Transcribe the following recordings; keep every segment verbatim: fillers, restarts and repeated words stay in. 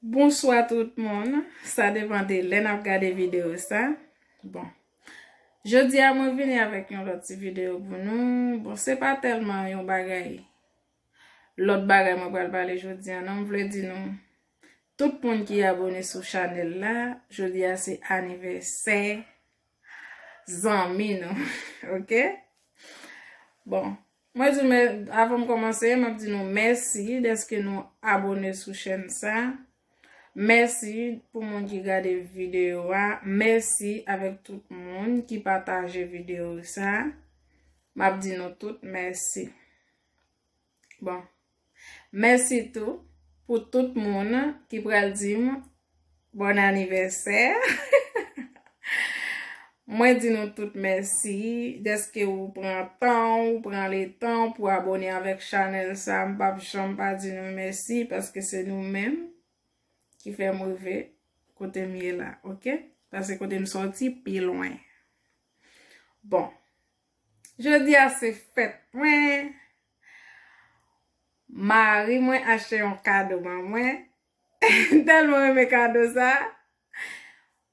Bonswa tout moun. Sa depann de lè n ap gade videyo sa. Bon. Jodi a mwen vini avèk yon lòt ti videyo pou nou. Bon, se pa tèlman yon bagay. Lòt bagay mwen pral pale jodi a non. M vle di nou, tout moun ki abone sou chanèl la, jodi a se anivèsè zanmi nou. Ok? Bon, mwen di, men avan m kòmanse, m ap di nou mèsi dèske nou abone sou chèn sa. Mèsi pou moun ki gade videyo a. Mèsi avèk tout moun ki pataje videyo sa. M ap di nou tout mèsi. Bon. Mèsi tou pou tout moun ki pral di m bòn anivèsè. Mwen di nou tout mèsi dèske ou pran tan, ou pran letan pou abone avèk chanèl sa. M p ap janm pa di nou mèsi paske se nou menm ki fè m rive kote m ye la, ok? Paske kote m sòti pi lwen. Bon, jodi a se fèt mwen. Mari mwen achte yon kado ban mwen. M tèlman renmen kado sa.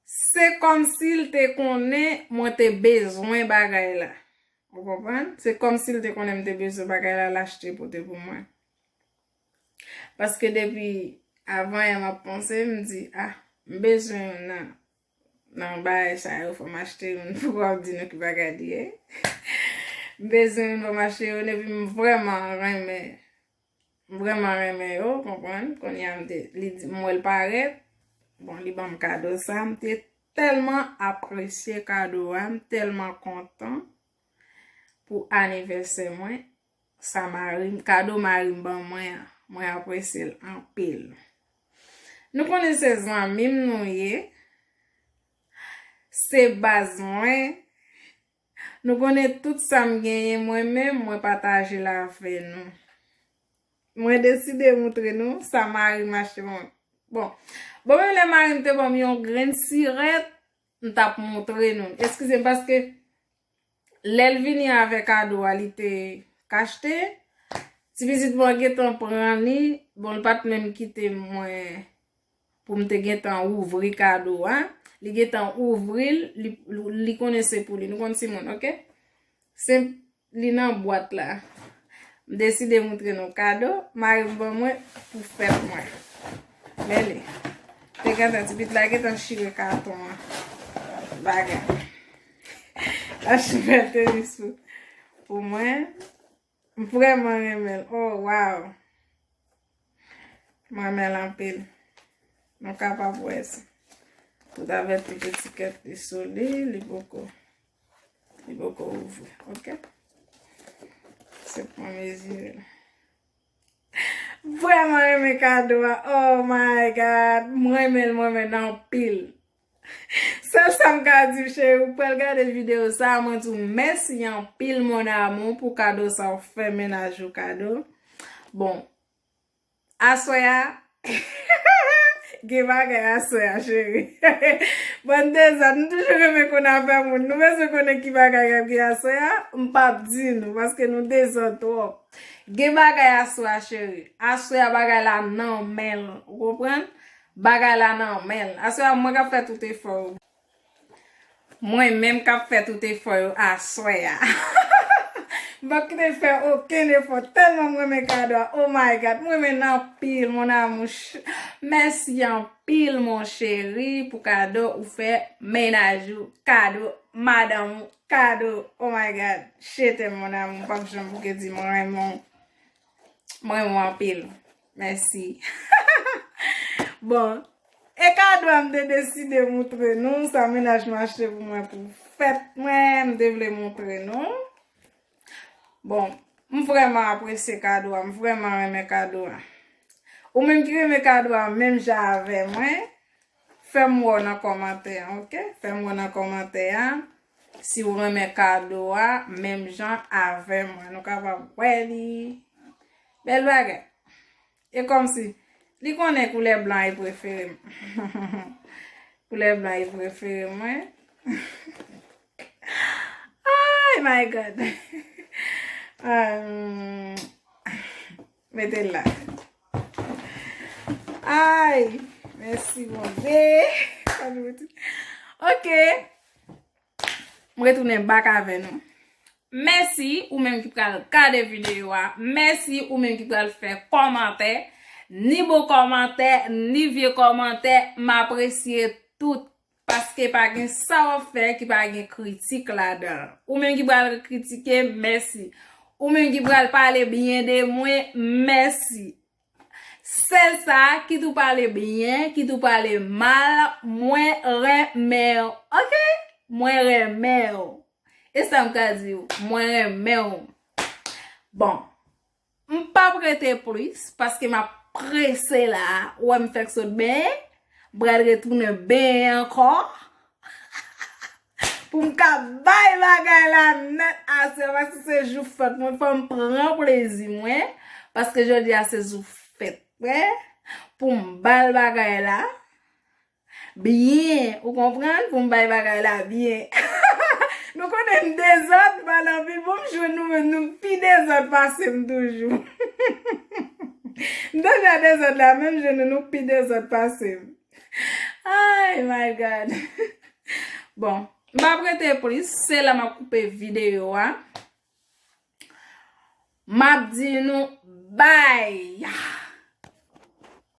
Se kòmsi l te konnen mwen te bezwen bagay la. Ou konprann? Se kòmsi l te konnen m te bezwen bagay la, l achte pote pou mwen. Paske depi avan yè m ap panse, m di, ah, m bezwen youn nan, nan bagay sa yo, fò m achte youn pou w ap di nou ki bagay li ye. M bezwen youn, fò m achte youn, epi m vrèman renmen, m vrèman renmen yo, konprann? Kounye a m te, li di, m wè l parèt, bon, li ban m kado sa, m te tèlman apresye kado a, m tèlman kontan pou anivèsè mwen, sa mari m, kado mari m ban mwen an, mwen apresye l anpil. Nou konnen se zanmi m nou ye, se baz mwen, nou konnen tout sa m genyen mwen menm, mwen pataje l avè nou. Mwen deside moutre nou sa mari m achte mwen. Bon, bon menm lè mari m te ban m yon grenn sirèt, m t ap moutre nou. Eskize m paske lè l vini avè kado a, li te kachte. Ti pitit mwen gentan pran li. Bon, li pa t menm kite mwen pou m te gentan ouvri kado a. Li gentan ouvri l, li, li konnen se pou li. Nou konn timoun, ok? Se li nan bwat la. M deside moutre nou kado mari m ban mwen pou fèt mwen. Men li. Te gentan, ti pitit la gentan chire katon an. Bagay. Achte bèl tenis pou, pou mwen. M vrèman renmen l. Oh, wow. M renmen l anpil. Nou kapab wè sa. Tout avèk tout etikèt li sou li, li poko, li poko ouvri. Ok? Se pou mezire l. Vrèman renmen kado a. Oh my God. Mwen renmen l, mwen renmen l anpil. Sèl sa m ka di w, cheri, ou pral gade videyo sa a, mwen di w mèsi anpil, mon amour, pou kado sa w fè mennaj ou kado. Bon, aswè a, gen bagay aswè a, cheri. Bon, dezòd, nou toujou renmen konn afè moun. Nou bezwen konnen ki bagay k ap gen aswè a, m p ap di nou, paske nou dezòd twòp. Gen bagay aswè a, cheri. Aswè a, bagay la nan men l. Ou konprann? Bagay la nan men l. Aswè a, mwen k ap fè tout efò yo. Mwen menm k ap fè tout efò yo aswè a. M p ap kite l fè okenn efò. Tèlman m renmen kado a. Oh my God. Mwen renmen l anpil, mon amour. Ch-, mèsi anpil, mon chéri, pou kado ou fè mennaj ou. Kado madanm ou. Kado. Oh my God. Je t'aime, mon amour. M p ap janm bouke di mwen renmen w. Mwen renmen w anpil. Mèsi. Bon, e kado a m te deside moutre nou, sa mennaj mwen achte pou mwen pou fèt mwen, m te vle moutre nou. Bon, m vrèman apresye kado a, m vrèman renmen kado a. Ou menm ki renmen kado a menm jan avè mwen, fè m wè w nan kòmantè a, ok? Fè m wè nan kòmantè a si w renmen kado a menm jan avè mwen. Nou kapab wè li. Bèl bagay. E kòmsi li konnen koulè blan e prefere m. Koulè blan e prefere mwen. Ay, my God. Um, mete l la. Ay. Mèsi, Bondye. Ok. M retounen back avè nou. Mèsi, ou menm ki pral gade videyo a. Mèsi, ou menm ki pral fè kòmantè. Ni bon kòmantè, ni vye kòmantè. M apresye tout. Paske pa gen sa w ap fè ki pa gen kritik ladan l. Ou menm ki pral kritike, mèsi. Ou menm ki pral pale byen de mwen, mèsi. Sèl sa, kit ou pale byen, kit ou pale mal, mwen renmen w. Ok? Mwen renmen w. E sa m ka di w, mwen renmen w. Bon, m p ap rete plis, paske m ap prese la. Ou wè m fèk sot benyen, m pral retounen benyen ankò. Pou m ka bay bagay la nèt aswè, paske se jou fèt mwen, fò m pran plezi mwen, paske jodi a se jou fèt mwen, pou m ba l bagay la byen, ou konprann, pou m bay bagay la byen. Nou konnen m dezòd, m al anpil, bon, m jwenn nou menm, nou pi dezòd pase m toujou. M deja dezòd la, menm jwenn nou, nou pi dezòd pase m. Ay, my God. Bon, m p ap rete plis, se la m ap koupe videyo a. M ap di nou bay.